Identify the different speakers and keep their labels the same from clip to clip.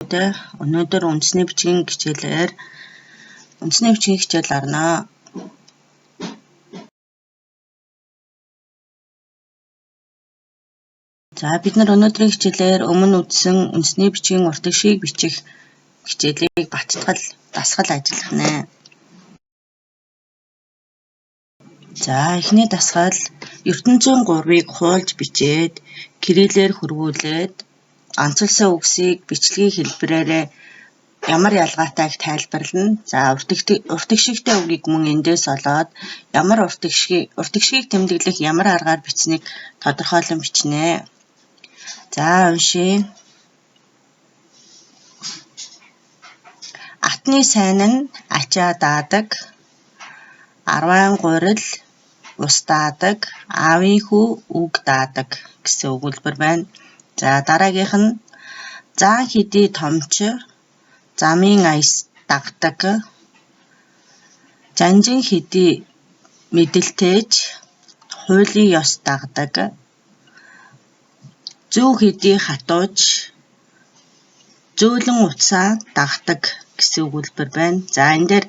Speaker 1: Өнөөдөр үндэсний бичгийн хичээлээр үндэсний бичгийн хичээл орно. За бид нар өнөөдрийн хичээлээр өмнө үзсэн үндэсний бичгийн урт эгшгийг бичих хичээлийг баттгал дасгал ажиллах нэ. За эхний дасгал ертөнцийн 3-ыг хуулж бичээд кириллээр хөрвүүлээд онцолсон үгсийг бичлэгийн хэлбэрээрээ ямар ялгаатайг тайлбарлана. За урт эгшигтэй үгийг мөн эндээс олоод ямар урт эгшгийг тэмдэглэх ямар аргаар бичсэнийг тодорхойлон бичнэ. За уншия. Атны сайн нь ачаа даадаг, 10 гурил ус даадаг, аавын хүү үг даадаг гэсэн өгүүлбэр байна. За дараагийнх нь заан хэдий томч замын аяс дагдаг, жанжин хэдий мэдэлтэйч хуулийн ёс дагдаг, зүү хэдий хатууч зөөлөн утсаа дагдаг гэсэн өгүүлбэр байна. За энэ дээр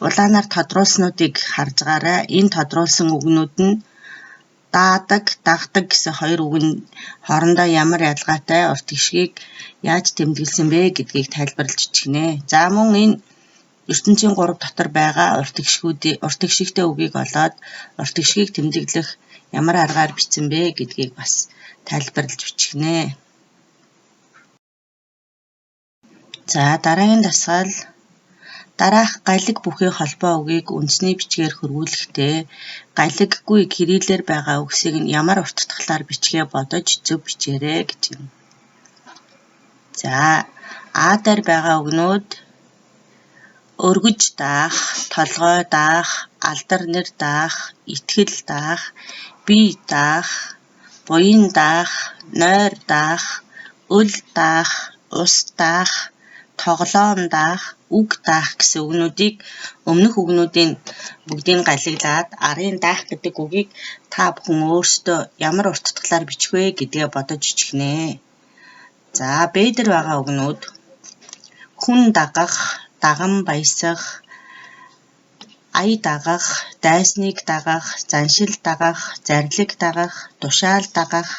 Speaker 1: улаанаар тодруулснуудыг харж байгаарай. Энэ тодруулсан үгнүүд нь даадаг, дагдаг гэсэн хоёр үг нь хоорондоо ямар ялгаатай урт эгшгийг яаж тэмдэглэсэн бэ гэдгийг тайлбарлаж бичгэнэ. За мөн энэ ертөнцийн 3 дотор байгаа урт эгшигтэй үгийг олоод урт эгшгийг тэмдэглэх ямар аргаар бичсэн бэ гэдгийг бас тайлбарлаж бичгэнэ. За дараагийн дасгал дараах галиг бүхий холбоо үгийг үндэсний бичгээр хөрвүүлэхдээ галиггүй кириллээр байгаа үгсийг нь ямар урт талаар бичгээ бодож зөв бичээрэй гэж юм. За А дээр байгаа үгнүүд өргөж даах, толгой даах, алдар нэр даах, итгэл даах, бие даах, буян даах, нойр даах, өл даах, ус даах, тоглоом даах, үг даах гэсэн үгнүүдийг өмнөх үгнүүдийн бүгдийг галиглаад арын даах гэдэг үгийг та бүхэн өөрсдөө ямар урт талаар бичих вэ гэдгээ бодож бичгэнэ. За Б дээр байгаа үгнүүд хүн дагах, даган баясах, ая дагах, дайсныг дагах, заншил дагах, зарлиг дагах, тушаал дагах,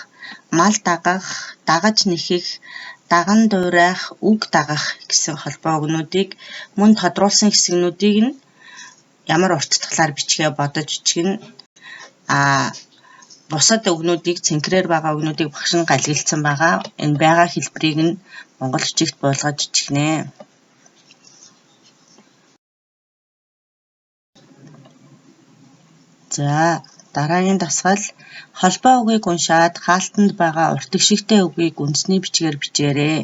Speaker 1: мал дагах, дагаж нэхэх, даган дуурайх, үг дагах гэсэн холбоо үгнүүдийг мөн тодруулсан хэсгнүүдийг нь ямар урт талаар бичгээ бодож бичгэнэ. Бусад үгнүүдийг цэнхрээр байгаа үгнүүдийг багш нь галигласан байгаа. Энэ байгаа хэлбэрийг нь монгол бичигт буулгаж бичгэнэ. За дараагийн дасгал холбоо үгийг уншаад хаалтанд байгаа урт эгшигтэй үгийг үндэсний бичгээр бичээрэй.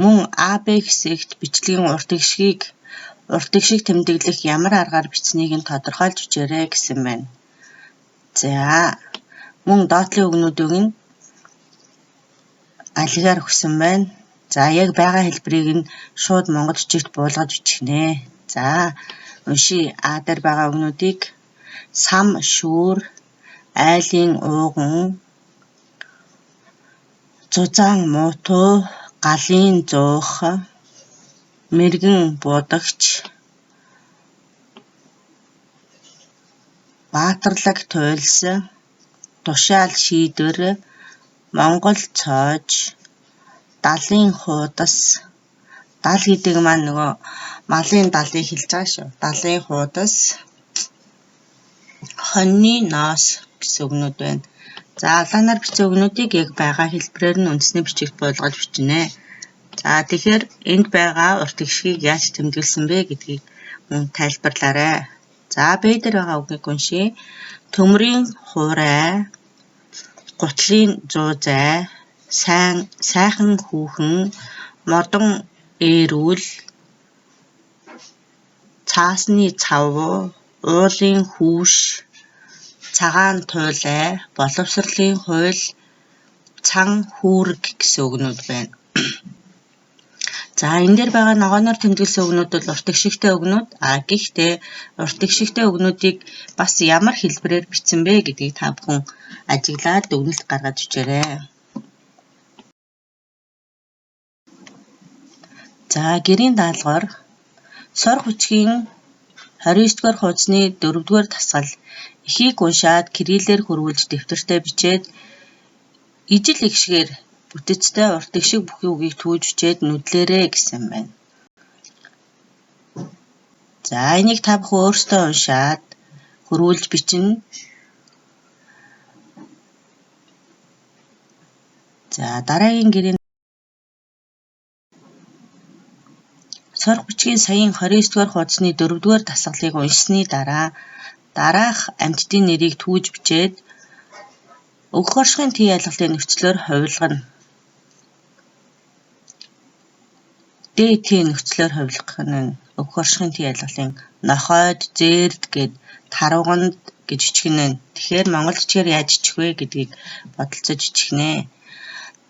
Speaker 1: Мөн А, Б хэсэгт бичлэгийн урт эгшиг тэмдэглэх ямар аргаар бичсэнийг нь тодорхойлж бичээрэй гэсэн байна. За мөн доотлын үгнүүдийг нь алигаар өгсөн байна. За яг байгаа хэлбэрийг нь шууд монгол бичигт буулгаж бичгэнэ. За уншия. А дээр байгаа үгнүүдийг сам шүүр, айлын ууган, зузаан муутуу, галын зуух, мэргэн буудагч, баатарлаг туйлс, тушаал шийдвэр, монгол цоож, далын хуудас. Дал гэдэг маань нөгөө малын далыг хэлж байгаа шүү. Далын хуудас, хоньны ноос гэсэн үгнүүд байна. За улаанаар бичсэн үгнүүдийг яг байгаа хэлбэрээр нь үндэсний бичигт буулгаж бичнэ. За тэгэхээр энд байгаа урт эгшгийг яаж тэмдэглэсэн бэ гэдгийг мөн тайлбарлаарай. За Б дээр байгаа үгийг уншия. Төмрийн хуурай, гутлын зуу зай, сайхан хүүхэн, модон ээрүүл, цаасны цав, уулын хүүш, цагаан туулай, боловсролын хууль, цан хүүрэг гэсэн үгнүүд байна. За энэ дээр байгаа ногооноор тэмдэглэсэн үгнүүд бол урт эгшигтэй үгнүүд. Гэхдээ урт эгшигтэй үгнүүдийг бас ямар хэлбэрээр бичсэн бэ гэдгийг та бүхэн ажиглаад дүгнэлт гаргаж бичээрэй. За, гэрийн даалгавар сурах бичгийн 29 дугаар хуудасны 4 дугаар дасгал эхийг уншаад кириллээр хөрвүүлж дэвтэртээ бичээд ижил эгшгээр бүтэцтэй урт эгшиг бүхий үгийг түүж бичээд нүдлээрэй гэсэн байна. За, энийг та бүхэн өөрсдөө уншаад хөрвүүлж бичнэ. За, дараагийн гэрийн сурах бичгийн саяын 29 дугаар хуудасны 4 дугаар дасгалыг уншсаны дараа дараах амьтдын нэрийг түүж бичээд өгөх оршихын тий ялгалын нөхцлөөр хувилгана. Д Т нөхцлөөр хувилгах нь өгөх оршихын тий ялгалын нохойд, зээрд гээд тарваганд гэж бичих нь байна. Тэгэхээр монгол бичгээр яаж бичих вэ гэдгийг бодолцож бичих нэ.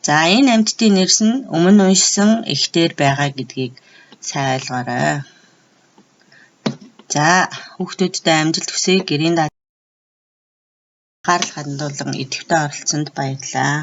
Speaker 1: За, энэ амьтдын нэрс нь өмнө уншсан эхтэр байгаа гэдгийг сайн ойлгоорой. За, хүүхдүүддээ амжилт хүсье. Гэрийн анхаарал хандуулан идэвхтэй оролцсонд баярлалаа.